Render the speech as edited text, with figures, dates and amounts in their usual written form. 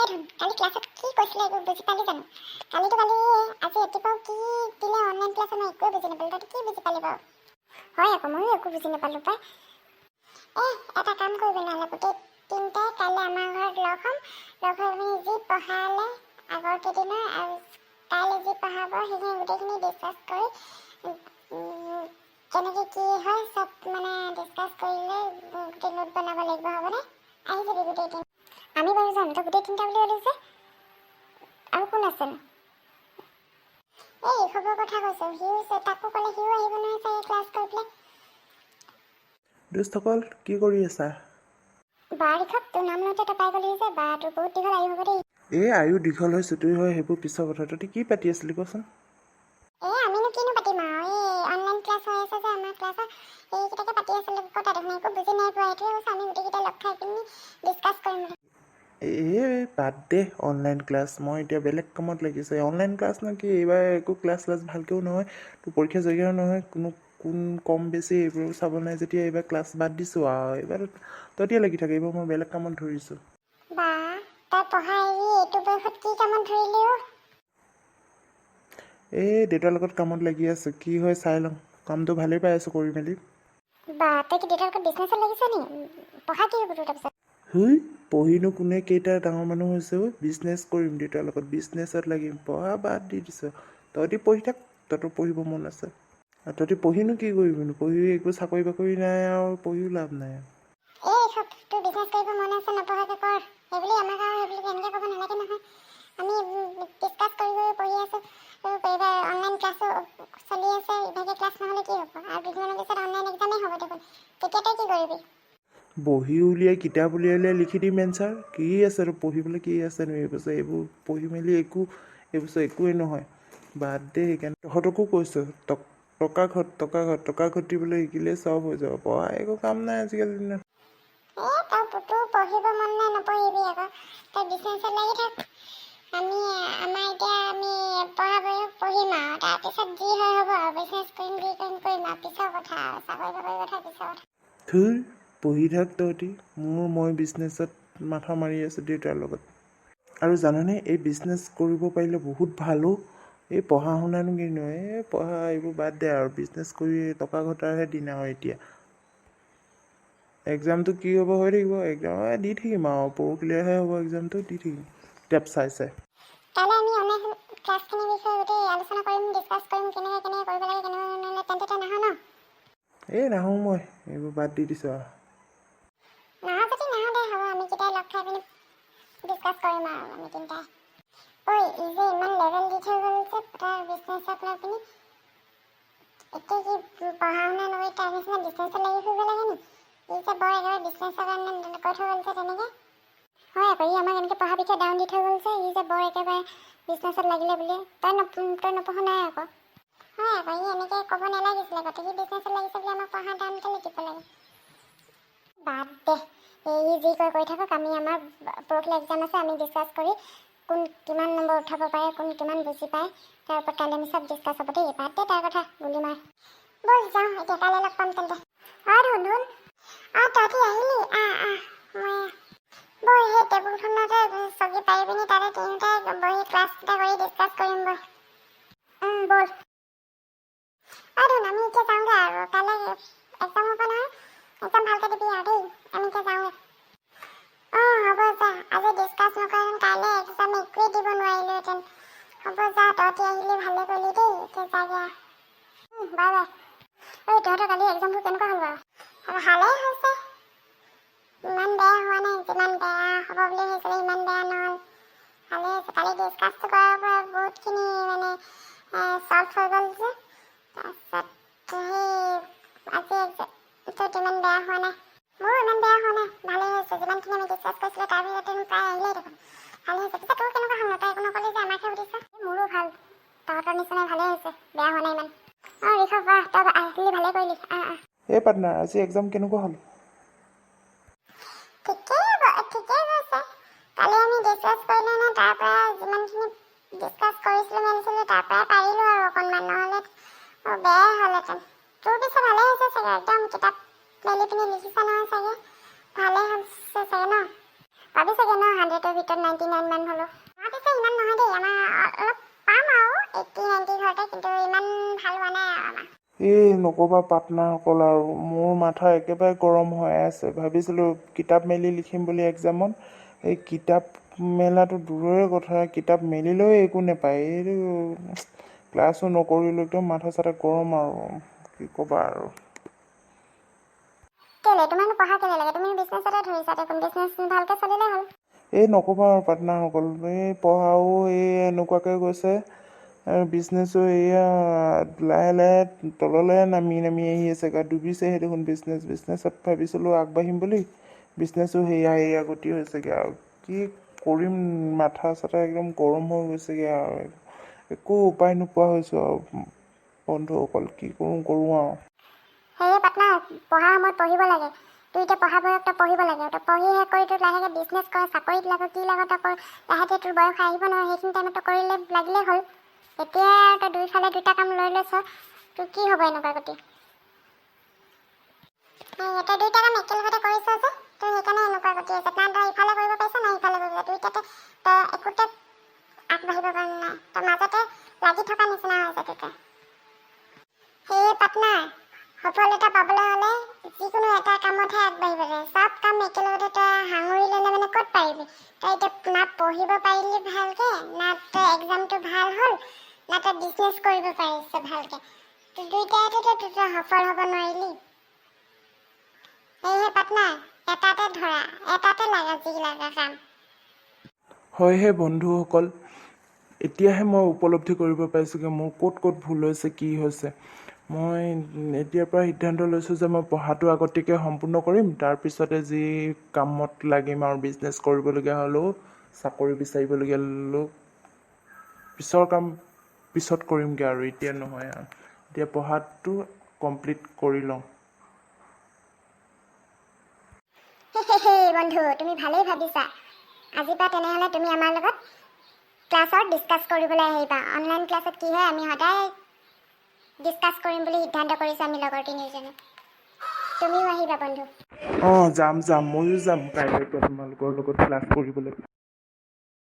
ধুন, কালি ক্লাছত কি কৈছিলে একো বুজি পালি জানো? কালিতো কালি, আজি ৰাতিপুৱাও কি দিলে অনলাইন ক্লাছত, মই একোৱে বুজি নাপালোঁ। তই কি বুজি পালি বাৰু? হয় আকৌ, ময়ো একো বুজি নাপালোঁ পাই। এই এটা কাম কৰিবি নহ'লে, গোটেই তিনিটাই কাইলৈ আমাৰ ঘৰত লগ হ'ম। লগ হৈ পিনি যি পঢ়ালে আগৰ কেইদিনৰ আৰু কাইলৈ যি পঢ়াব, সেইখিনি গোটেইখিনি ডিছকাছ কৰি কেনেকৈ কি হয় চব মানে ডিছকাছ কৰিলে গোটেই নোট বনাব লাগিব, হ'বনে? আহি যাবি গোটেই তিন। আমি বাৰু যাম। তই গোটেই তিনিটা বুলি ক'লি যে, আৰু কোন আছে? এই ঋষভৰ কথা কৈছোঁ। সিও, তাকো ক'লে সিও আহিব নহয় চাগে ক্লাছ কৰি পেলাই। দোস্তসকল, কি কৰি আছা? বা ঋষভ, তোৰ নাম লওঁতে তই পাই গ'লি যে। বা, তোৰ বহুত দীঘল আয়ু হ'ব দেই। এই আয়ু দীঘল হয়, চুটি হয়, সেইবোৰ পিছৰ কথা। তহঁতি কি পাতি আছিলি কচোন? এই আমিনো কিনো পাতিম আৰু, এই অনলাইন ক্লাছ হৈ আছে যে আমাৰ ক্লাছৰ, সেইকেইটাকে পাতি আছিলোঁ। ক'ত দেখোন একো বুজি নাই পোৱা। সেইটোৱে কৈছোঁ, আমি গোটেইকেইটা লগ খাই পিনি ডিছকাছ কৰিম বুলি। এই বাদ দে অনলাইন ক্লাছ, মই এতিয়া বেলেগ কামত লাগিছে। অনলাইন ক্লাছ নে কি, এইবাৰ একো ক্লাছ ক্লাছ ভালকৈও নহয়, তোৰ পৰীক্ষা চৰীক্ষাও নহয়, কোনো কোন কম বেছি এইবোৰ চাব নাই যেতিয়া এইবাৰ ক্লাছ বাদ দিছোঁ আৰু। এইবাৰ তহঁতিয়ে লাগি থাকে, এইবাৰ মই বেলেগ কামত ধৰিছোঁ। বা, তই পঢ়া এৰি এইটো বয়সত কি কামত ধৰিলি অ'? এই দেউতাৰ লগত কামত লাগি আছোঁ। কি হয় চাই লওঁ। কামটো ভালেই পাই আছোঁ কৰি মেলি। বা, তই কি দেউতাৰ লগত বিজনেছত লাগিছ নি? পঢ়া কি হ'ব তোৰ তাৰপিছত? হুই, পঢ়িনো কোনে কেইটা ডাঙৰ মানুহ হৈছে ঐ? বিজনেছ কৰিম, দেউতাৰ লগত বিজনেছত লাগিম, পঢ়া বাদ দি দিছোঁ। তহঁতি পঢ়ি থাক, তহঁতৰ পঢ়িব মন আছে। আৰু তহঁতি পঢ়িনো কি কৰিবিনো? পঢ়ি একো চাকৰি বাকৰি নাই আৰু পঢ়িও লাভ নাই। এই ঋষভ, তোৰ বিজনেছ কৰিব মন আছে, নপঢ়াকৈ কৰ। সেইবুলি আমাক আৰু সেইবুলি এনেকৈ ক'ব নালাগে নহয়। আমি ডিছকাছ কৰি কৰি পঢ়ি আছোঁ। এইবাৰ অনলাইন ক্লাছো চলি আছে। ইভাগে ক্লাছ নহ'লে কি হ'ব? আৰু দুদিনমানৰ পিছত অনলাইন এক্সামেই হ'ব দেখোন, তেতিয়া তই কি কৰিবি? বহি উলিয়াই, কিতাপ উলিয়াই উলিয়াই লিখি দিম এনচাৰ। কি আছে আৰু পঢ়িবলৈ, কি আছেনো এইবছৰ? এইবোৰ পঢ়ি মেলি একো এইবছৰ একোৱেই নহয়, বাদ দে। সেইকাৰণে তহঁতকো কৈছোঁ, টকা ঘট, টকা ঘট। টকা ঘটিবলৈ শিকিলে চব হৈ যাব, পঢ়া একো কাম নাই আজিকালি দিনত। এই তই, তোৰ পঢ়িব মন নাই, নপঢ়িবি আকৌ। তই বিজনেছত লাগি থাক। আমি আমাৰ এতিয়া আমি পঢ়া বয়স পঢ়িম আৰু তাৰপিছত যি হয় হ'ব আৰু। বিজনেছ কৰিম, যি কৰিম কৰিম আৰু, পিছৰ কথা আৰু। চাকৰি বাকৰি কথা পিছৰ কথা। ধুই, পঢ়ি থাক তহঁতি। মই বিজনেছত মাথা মাৰি আছোঁ দেউতাৰ লগত। আৰু জাননে, এই বিজনেছ কৰিব পাৰিলে বহুত ভালো। এই পঢ়া শুনানো কিনো, এই পঢ়া এইবোৰ বাদ দে আৰু। বিজনেছ কৰি টকা ঘটাৰহে দিন আৰু এতিয়া। এক্সামটো কি হ'ব হৈ থাকিব, এক্সাম দি থাকিম আৰু। পৰহিলেহে হ'ব এক্সামটো, দি থাকিম কিতাপ চাই চাই। কাইলৈ আমি অনলাইন ক্লাছখিনিৰ বিষয়ে গোটেই আলোচনা কৰিম, ডিছকাছ কৰিম, কেনেকৈ কেনেকৈ কৰিব লাগে, কেনেকৈ কেনেকৈ। তেন্তে তই নাহ ন? এই নাহোঁ মই, এইবোৰ বাদ দি দিছোঁ আৰু। নাহ যদি নাহ দে, হ'ব। আমি কেইটাই লগ খাই পিনি ডিছকাছ কৰিম আৰু আমি তিনিটাই। ঐ, ই যে ইমান লেভেল দি থৈ গ'ল যে তাৰ বিজনেছক লৈ পিনি। এতিয়া কি পঢ়া শুনা নকৰি তাৰ নিচিনা বিজনেছত লাগি ফুৰিব লাগে নি? ই যে বৰ একেবাৰে বিজনেছৰ কাৰণে কৈ থৈ গ'ল যে তেনেকৈ। হয় আকৌ, ই আমাক এনেকৈ পঢ়া বিষয়ে ডাউন the থৈ গ'ল যে। ই যে বৰ একেবাৰে বিজনেছত লাগিলে বুলি। তই নপঢ় নাই আকৌ। হয় আকৌ, ই এনেকৈ ক'ব নালাগিছিলে আকৌ। সি বিজনেছত লাগিছে বুলি আমাক পঢ়া ডাউন কেলৈ দিব লাগে? বাদ দে, এই যি কয় কৰি থাকক। আমি আমাৰ পৰহিলৈ এক্সাম আছে, আমি ডিছকাছ কৰি কোন কিমান নম্বৰ উঠাব পাৰে, কোন কিমান বুজি পায়, তাৰ ওপৰত কাইলৈ আমি চব ডিছকাছ হ'ব দেই। বাদ দে তাৰ কথা, গুলি মাৰ। ব'ল যাওঁ এতিয়া, কাইলৈ লগ পাম তেন্তে। অঁ ধুন, ধুন, অঁ তহঁতি আহিলি? আহ আহ। মই বৈ সেই টেবুলখনতে চকী পাৰি পিনি তাতে তিনিওটাই বহি ক্লাছকেইটা কৰি ডিছকাছ কৰিম, বৈ। ব'ল। অঁ ধুন, আমি এতিয়া যাওঁগৈ আৰু। কাইলৈ এক্সাম হ'ব নহয়, এক্সাম ভালকৈ দিবি আৰু দেই। আমি এতিয়া যাওঁগৈ। অঁ হ'ব যা। আজি ডিছকাছ নকৰাহেঁতেন কাইলৈ এক্সাম একোৱেই দিব নোৱাৰিলোহেঁতেন। হ'ব যা, তহঁতি আহিলি, ভালে কৰিলি দেই। এতিয়া যাগৈ। Bye bye. ঐ, তহঁতৰ কালি এক্সামবোৰ কেনেকুৱা হ'ল বাৰু? ভালেই হৈছে, ইমান বেয়া হোৱা নাই। যিমান বেয়া হ'ব বুলি ভাবিছিলোঁ, ইমান বেয়া নহ'ল, ভালেই হৈছে। কালি ডিছকাছটো কৰাৰ পৰা বহুতখিনি মানে চল্ভ হৈ গ'ল যে, তাৰপিছত সেই আজি এক্সামটোত ইমান বেয়া হোৱা নাই। মোৰো ইমান বেয়া হোৱা নাই, ভালেই হৈছে। যিমানখিনি আমি ডিছকাছ কৰিছিলোঁ, তাৰ ভিতৰত দেখোন প্ৰায় আহিলেই দেখোন। ভালেই হৈছে। পিছে তোৰ কেনেকুৱা হ'ল? তই একো নকলি যে, আমাকহে সুধিছ। মোৰো ভাল, তহঁতৰ নিচিনাই ভালেই হৈছে, বেয়া হোৱা নাই ইমান। অঁ ঋষভ, বাহ, তই আহিলি, ভালেই কৰিলি। আহ আহ। এই পাৰ্টনাৰ, আজি এক্সাম কেনেকুৱা হ'ল? ঠিকেই গৈছে। কালি আমি ডিছকাছ কৰিলোঁ ন, তাৰ পৰা যিমানখিনি ডিছকাছ কৰিছিলোঁ মেলিছিলোঁ, তাৰ পৰাই পাৰিলোঁ আৰু অকণমান, নহ'লে বেয়াই হ'লহেঁতেন। তোৰ পিছে ভালেই হৈছে চাগে, একদম কিতাপ মেলি পিনি লিখিছা নহয় চাগে, ভালেই হৈছে চাগে ন? পাবি চাগে ন 100ৰ ভিতৰত 99? 89 মান হ'লোঁ। আমাৰ পিছে ইমান নহয় দেই, আমাৰ অলপ পাম আৰু 80-90 ঘৰতে, কিন্তু ইমান ভাল হোৱা নাই আৰু আমাৰ। এই নক'বা পাৰ্টনাৰসকল, আৰু মোৰ মাথা একেবাৰে গৰম হৈ আছে। ভাবিছিলোঁ কিতাপ মেলি লিখিম বুলি এক্সামত। এই কিতাপ মেলাটো দূৰৰে কথা, কিতাপ মেলিলেও একো নাপায়। এইটো ক্লাছো নকৰিলোঁ, একদম মাথা চাথা গৰম আৰু কি ক'বা আৰু। কেলে, তোমাৰনো পঢ়া কেলে লাগে? তুমি বিজনেছতে ধৰিছা দেখোন, বিজনেছ ভালকৈ চলিলে হ'ল। এই নক'বা আৰু পাৰ্টনাৰসকল, এই পঢ়াও এই এনেকুৱাকৈ গৈছে আৰু বিজনেছো এয়া লাহে লাহে তললৈ নামি নামি আহি আছে, ডুবিছেহে দেখোন বিজনেছ। বিজনেছত ভাবিছিলোঁ আগবাঢ়িম বুলি, বিজনেছো সেয়া এয়া গতি হৈছেগৈ আৰু। কি কৰিম, মাথা চাথা একদম গৰম হৈ গৈছেগৈ আৰু একো উপায় নোপোৱা হৈছোঁ আৰু বন্ধুসকল, কি কৰোঁ কৰোঁ আৰু। সেয়ে পাৰ্টনাৰ, পঢ়া সময়ত পঢ়িব লাগে। তোৰ এতিয়া পঢ়া বয়স, তই পঢ়িব লাগে। তই পঢ়ি শেষ কৰি তোৰ লাহেকৈ বিজনেছ কৰ, চাকৰিত লাগ, কি লাগ তই কৰ। লাহেকৈ তোৰ বয়স আহিব নহয়, সেইখিনি টাইমত তই কৰিলে লাগিলেই হ'ল। এতিয়া আৰু তই দুইফালে দুটা কাম লৈ লৈছ, তোৰ কি হ'ব এনেকুৱা গতি? এই তই দুইটা কাম একেলগতে কৰিছ যে, তোৰ সেইকাৰণে এনেকুৱা গতি হৈছে। না তই ইফালে কৰিব পাৰিছ, না সিফালে কৰিব পাৰিছ। দুইটাতে তই একোতে আগবাঢ়িব পৰা নাই, তই মাজতে লাগি থকা নিচিনা হৈছে তোৰ। সেয়ে পাৰ্টনাৰ, সফলতা পাবলৈ হ'লে যিকোনো এটা কামতহে আগবাঢ়িব লাগে। চব কাম একেলগতে তই সাঙুৰি ল'লে মানে ক'ত পাৰিবি তই? এতিয়া না পঢ়িব পাৰিলি ভালকে, না তই এক্সামটো ভাল হ'ল, না তই বিজনেছ কৰিব পাৰিছ ভালকে। তই দুইটাতে তই সফল হ'ব নোৱাৰিলি। সেয়েহে পাৰ্টনাৰ, এটাতে ধৰা, এটাতে লাগা, যি লাগা কাম। হয়হে বন্ধুসকল, এতিয়াহে মই উপলব্ধি কৰিব পাৰিছোঁগৈ মোৰ ক'ত ক'ত ভুল হৈছে, কি হৈছে। মই এতিয়াৰ পৰা সিদ্ধান্ত লৈছোঁ যে মই পঢ়াটো আগতীয়াকৈ সম্পূৰ্ণ কৰিম, তাৰপিছতে যি কামত লাগিম আৰু বিজনেছ কৰিবলগীয়া হ'লেও, চাকৰি বিচাৰিবলগীয়া হ'লেও পিছৰ কাম পিছত কৰিমগৈ আৰু এতিয়া নহয় আৰু। এতিয়া পঢ়াটো কমপ্লিট কৰি লওঁ। বন্ধু, তুমি ভালেই ভাবিছা। আজিৰ পৰা তেনেহ'লে তুমি আমাৰ লগত ক্লাছত ডিছকাছ কৰিবলৈ আহিবা। অনলাইন ক্লাছত কি হয়, আমি সদায় ডিছকাছ কৰিম বুলি সিদ্ধান্ত কৰিছোঁ আমি লগৰ তিনিওজনে। তুমিও আহিবা বন্ধু। অঁ, যাম যাম, ময়ো যাম কাইলৈৰ পৰা তোমালোকৰ লগত ক্লাছ কৰিবলৈ।